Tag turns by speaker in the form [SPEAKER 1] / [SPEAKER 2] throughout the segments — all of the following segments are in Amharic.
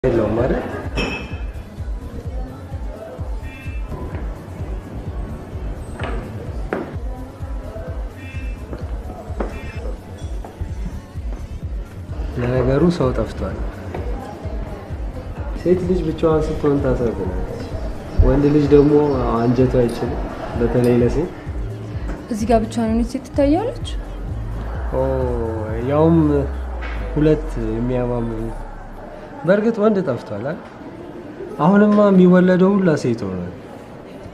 [SPEAKER 1] የለውም አይደል? ለነገሩ ሰው ጠፍቷል። ሴት ልጅ ብቻዋን ስትሆን ታሳዝናለች። ወንድ ልጅ ደግሞ አንጀቱ አይችልም፣ በተለይ ለሴት።
[SPEAKER 2] እዚህ ጋር ብቻዋን የሆነች ሴት ትታያለች።
[SPEAKER 1] ኦ ያውም ሁለት የሚያማምሩ። በእርግጥ ወንድ ጠፍቷል አይደል? አሁንማ የሚወለደው ሁላ ሴት ሆኗል።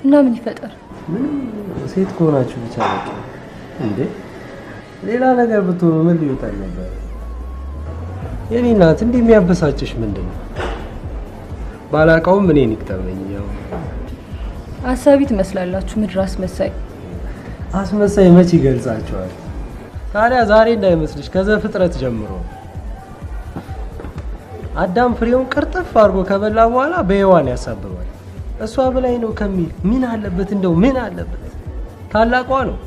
[SPEAKER 2] እና ምን ይፈጠር?
[SPEAKER 1] ምንም ሴት ከሆናችሁ ብቻ በቂ እንዴ። ሌላ ነገር ብትሆኑ ምን ሊወጣል ነበር? የኔ እናት እንዲህ የሚያበሳጭሽ ምንድን ነው? ባላውቀውም እኔን ይቅጠመኝ። ያው
[SPEAKER 2] አሳቢ ትመስላላችሁ፣ ምድር አስመሳይ።
[SPEAKER 1] አስመሳይ መች ይገልጻቸዋል? ታዲያ ዛሬ እንዳይመስልሽ ከዘፍጥረት ጀምሮ አዳም ፍሬውን ቅርጥፍ አድርጎ ከበላ በኋላ በሔዋን ያሳብባል። እሷ በላይ ነው ከሚል ምን አለበት እንደው ምን አለበት? ታላቋ ነው።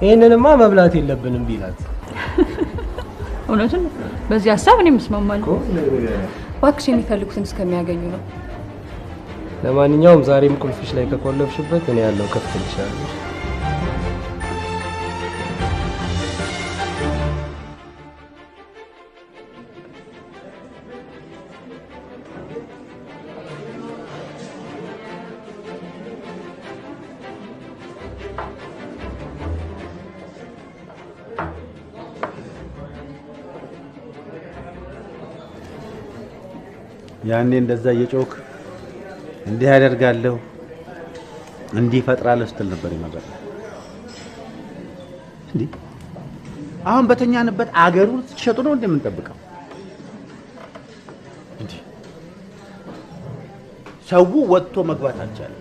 [SPEAKER 1] ይሄንንማ መብላት የለብንም ቢላት።
[SPEAKER 3] እውነቱን በዚህ ሀሳብ እኔም እስማማለሁ።
[SPEAKER 2] እባክሽ የሚፈልጉትን እስከሚያገኙ ነው።
[SPEAKER 1] ለማንኛውም ዛሬም ቁልፍሽ ላይ ከቆለፍሽበት እኔ ያለው ከፍትልሻለሁ።
[SPEAKER 4] ያኔ እንደዛ እየጮክ እንዲህ አደርጋለሁ እንዲህ እፈጥራለሁ ስትል ነበር የመረጠው። እንዴ አሁን በተኛንበት አገሩን ስትሸጡ ነው እንደምንጠብቀው? እንዴ ሰው ወጥቶ መግባት አልቻለም።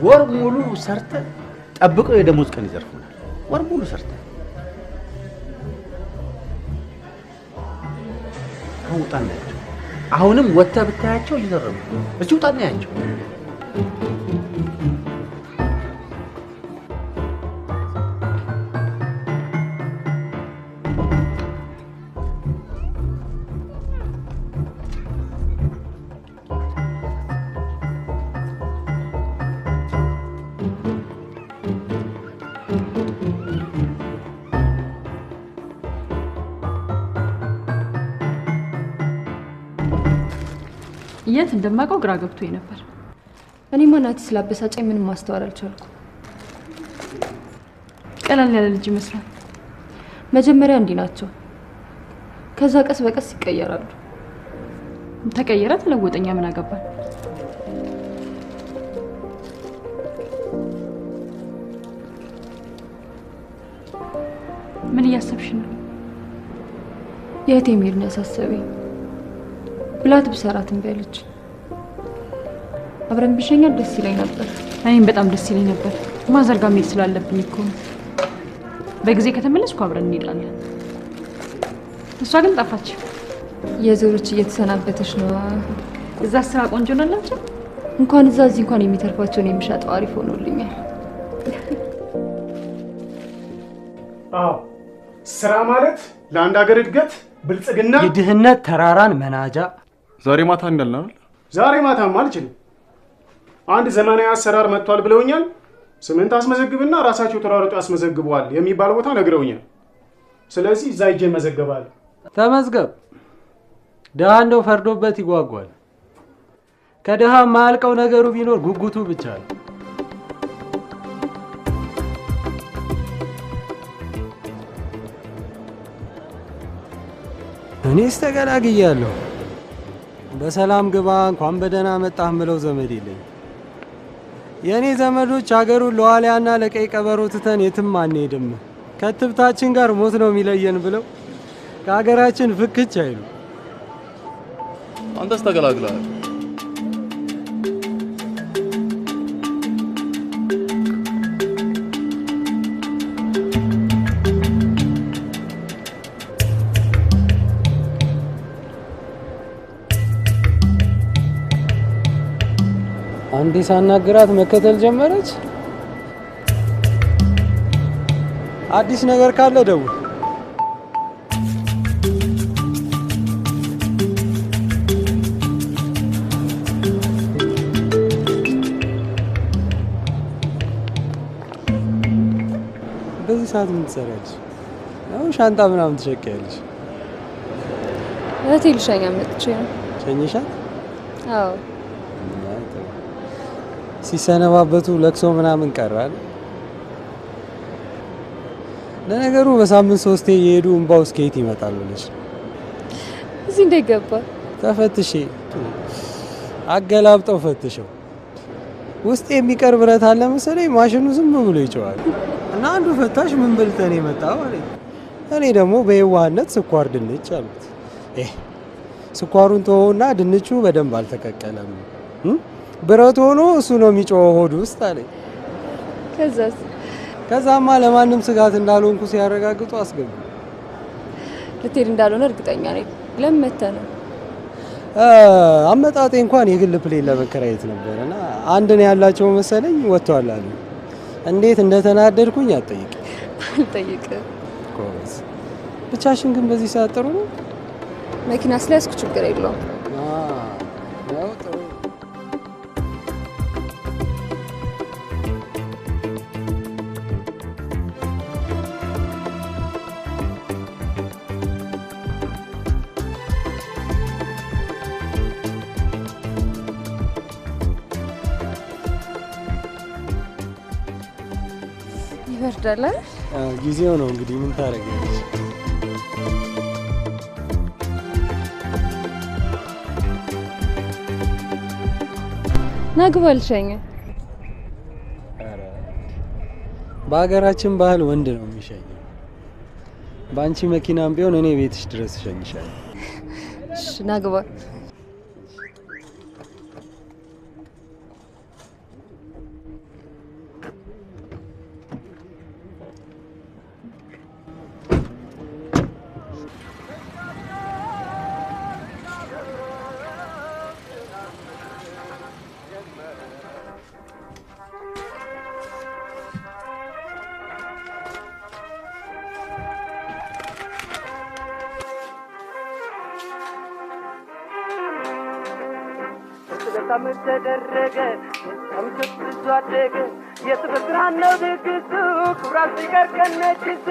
[SPEAKER 4] ወር ሙሉ ሰርተን ጠብቀው የደሞዝ ቀን ይዘርፉናል። ወር ሙሉ ሰርተን አሁን ውጣ እናያቸው። አሁንም ወጥተህ ብታያቸው እየዘረቡ እስኪ ውጣ እናያቸው።
[SPEAKER 3] የት እንደማውቀው ግራ ገብቶኝ ነበር።
[SPEAKER 2] እኔማ ናቲ ስላበሳጨኝ ምንም ማስተዋል አልቻልኩም።
[SPEAKER 3] ቀለል ያለ ልጅ ይመስላል።
[SPEAKER 2] መጀመሪያ እንዲህ ናቸው፣ ከዛ ቀስ በቀስ ይቀየራሉ።
[SPEAKER 3] ተቀየረ ተለወጠኛ ምን አገባን? ምን እያሰብሽ ነው?
[SPEAKER 2] የእህቴ መሄድ ነው ያሳሰበኝ። ብላት ብሰራት እምቢ አለች። አብረን ብሸኛት ደስ ይለኝ ነበር።
[SPEAKER 3] እኔም በጣም ደስ ይለኝ ነበር። ማዘር ጋር መሄድ ስላለብኝ እኮ ነው። በጊዜ ከተመለስኩ አብረን እንሄዳለን። እሷ ግን ጠፋች።
[SPEAKER 2] የዞረች እየተሰናበተች ነው።
[SPEAKER 3] እዛ ስራ ቆንጆ ናላቸው።
[SPEAKER 2] እንኳን እዛ እዚህ እንኳን የሚተርፋቸውን የሚሸጠው አሪፍ ሆኖልኛል።
[SPEAKER 5] አዎ ስራ ማለት ለአንድ ሀገር እድገት ብልጽግና
[SPEAKER 1] የድህነት ተራራን መናጃ።
[SPEAKER 6] ዛሬ ማታ እንዳልን አይደል?
[SPEAKER 5] ዛሬ ማታማ አልችልም። አንድ ዘመናዊ አሰራር መጥቷል ብለውኛል። ስምህን ታስመዘግብና ራሳቸው ተሯሩጠው ያስመዘግበዋል የሚባል ቦታ ነግረውኛል። ስለዚህ እዛ ሂጄ እመዘገባለሁ።
[SPEAKER 1] ተመዝገብ። ድሃ እንደው ፈርዶበት ይጓጓል። ከድሃ የማያልቀው ነገሩ ቢኖር ጉጉቱ ብቻ ነው። እኔስ ተገላግያለሁ። በሰላም ግባ እንኳን በደህና መጣህ ምለው ዘመድ የለኝ። የእኔ ዘመዶች ሀገሩን ለዋልያና ለቀይ ቀበሮ ትተን የትም አንሄድም፣ ከትብታችን ጋር ሞት ነው የሚለየን ብለው ከሀገራችን ፍክች አይሉ።
[SPEAKER 6] አንተስ ተገላግለሃል።
[SPEAKER 1] አንዴ ሳናግራት መከተል ጀመረች። አዲስ ነገር ካለ ደውል። በዚህ ሰዓት ምን ትሰሪያለሽ? አሁን ሻንጣ ምናምን ትሸከያለሽ?
[SPEAKER 2] እህቴ ልሸኛ መጥቼ ነው።
[SPEAKER 1] ሸኝሻት?
[SPEAKER 2] አዎ።
[SPEAKER 1] ሲሰነባበቱ ለቅሶ ምናምን ቀራል። ለነገሩ በሳምንት 3 እየሄዱ እንባው እስከ የት ይመጣል ብለሽ
[SPEAKER 2] እዚህ እንዳይገባ
[SPEAKER 1] ተፈትሼ አገላብጠው ፈትሸው ውስጥ የሚቀር ብረት አለ መሰለኝ። ማሽኑ ዝም ብሎ ይጮሃል እና አንዱ ፈታሽ ምን በልተህ ነው የመጣው አለኝ። እኔ ደግሞ በየዋህነት ስኳር ድንች አልኩት። ስኳሩን ተወውና ድንቹ በደንብ አልተቀቀለም፣ ብረት ሆኖ እሱ ነው የሚጮኸው ሆድ ውስጥ አለኝ።
[SPEAKER 2] ከዛስ?
[SPEAKER 1] ከዛማ ለማንም ስጋት እንዳልሆንኩ ሲያረጋግጡ አስገቡ።
[SPEAKER 2] ልትሄድ እንዳልሆነ እርግጠኛ ነኝ። ለምን መተህ ነው?
[SPEAKER 1] አመጣጤ እንኳን የግል plane ለመከራየት ነበርና አንድ ነው ያላቸው መሰለኝ ወጥቷል አሉ። እንዴት እንደተናደድኩኝ አትጠይቂኝ።
[SPEAKER 2] አልጠይቅም።
[SPEAKER 1] ጎበዝ። ብቻሽን ግን በዚህ ሰዓት ጥሩ ነው?
[SPEAKER 2] መኪና ስለያዝኩ ችግር የለውም።
[SPEAKER 1] ያው ጥሩ።
[SPEAKER 2] ይበርዳል አይደል?
[SPEAKER 1] ጊዜው ነው እንግዲህ ምን ታደርጊያለሽ?
[SPEAKER 2] ና ግባ ልሸኝህ።
[SPEAKER 1] በሀገራችን ባህል ወንድ ነው የሚሸኘው። በአንቺ መኪናም ቢሆን እኔ ቤትሽ ድረስ እሸኝሻለሁ።
[SPEAKER 2] እሺ ና ግባ።
[SPEAKER 7] ተደረገ ብዙ አደገ የጥበብ ብርሃን ነው ድግሱ ክብራት ሲቀር ከነጭሱ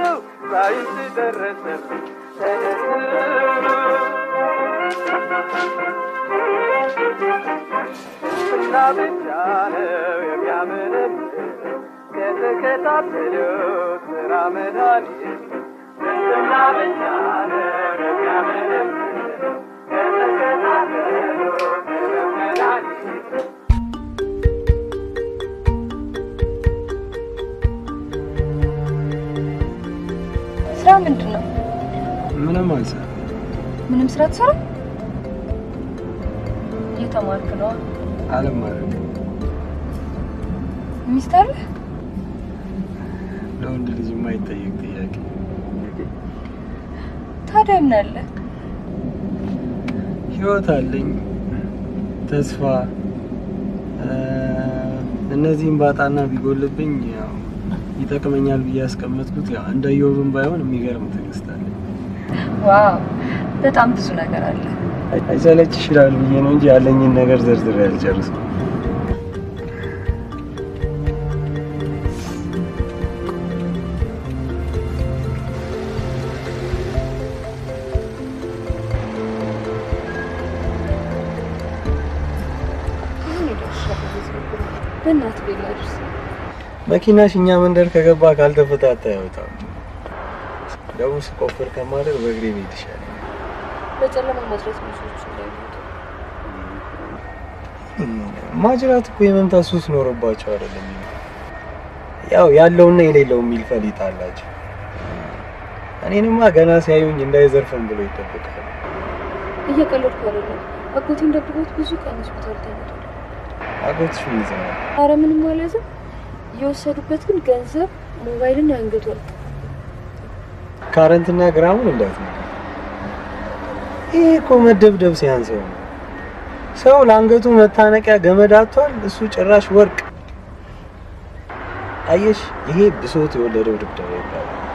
[SPEAKER 7] ሳይንስ ደረሰ ተነሱ እና ብቻ ነው የሚያምንብ ከተከታተሉት ስራ መድኃኒት እና ብቻ ነው የሚያምንብ ከተከታተሉት ስራ መድኃኒት።
[SPEAKER 2] ስራ ምንድን ነው?
[SPEAKER 1] ምንም አልሰራም።
[SPEAKER 2] ምንም ስራ ትሰራ? እየተማርክ ነው?
[SPEAKER 1] አልማርም።
[SPEAKER 2] ሚስት አለህ?
[SPEAKER 1] ለወንድ ልጅ የማይጠየቅ ጥያቄ።
[SPEAKER 2] ታዲያ ምን አለ?
[SPEAKER 1] ህይወት አለኝ፣ ተስፋ። እነዚህን ባጣና ቢጎልብኝ ያው ይጠቅመኛል ብዬ ያስቀመጥኩት ያው እንደ ኢዮብም ባይሆን የሚገርም ትዕግስት አለኝ።
[SPEAKER 2] Wow በጣም ብዙ ነገር አለ።
[SPEAKER 1] አይሰለችሽ ይላል ብዬ ነው እንጂ ያለኝን ነገር ዘርዝሬ አልጨርስም።
[SPEAKER 2] በእናትህ ቤት ላድርስ።
[SPEAKER 1] መኪናሽ እኛ መንደር ከገባ ካልተፈታታ አይወጣም። ደግሞ ስቆፍር ከማደር በእግሬ ብሄድ ይሻለኛል።
[SPEAKER 2] በጨለማ ማድረስ ብዙዎች እንዳይሞቱ።
[SPEAKER 1] ማጅራት እኮ የመምታት ሱስ ኖሮባቸው አይደለም። ያው ያለውና የሌለው የሚል ፈሊጥ አላቸው። እኔንማ ገና ሲያዩኝ እንዳይዘርፈን ብሎ ይጠብቃሉ።
[SPEAKER 2] እየቀለድኩ አይደለም። አጎቴን ደብድቦት ብዙ ቀን ሆስፒታል ተኝቷል።
[SPEAKER 1] አጎትሽ ምን ይዘዋል?
[SPEAKER 2] ኧረ ምንም አልያዘም። የወሰዱበት ግን ገንዘብ፣ ሞባይልና የአንገት ወርቅ።
[SPEAKER 1] ካረንትና ግራሙን እንዳትነካ። ይሄ እኮ መደብደብ ሲያንሰው ነው። ሰው ለአንገቱ መታነቂያ ገመድ አጥቷል፣ እሱ ጭራሽ ወርቅ። አየሽ፣ ይሄ ብሶት የወለደው ድብደባ ይባላል።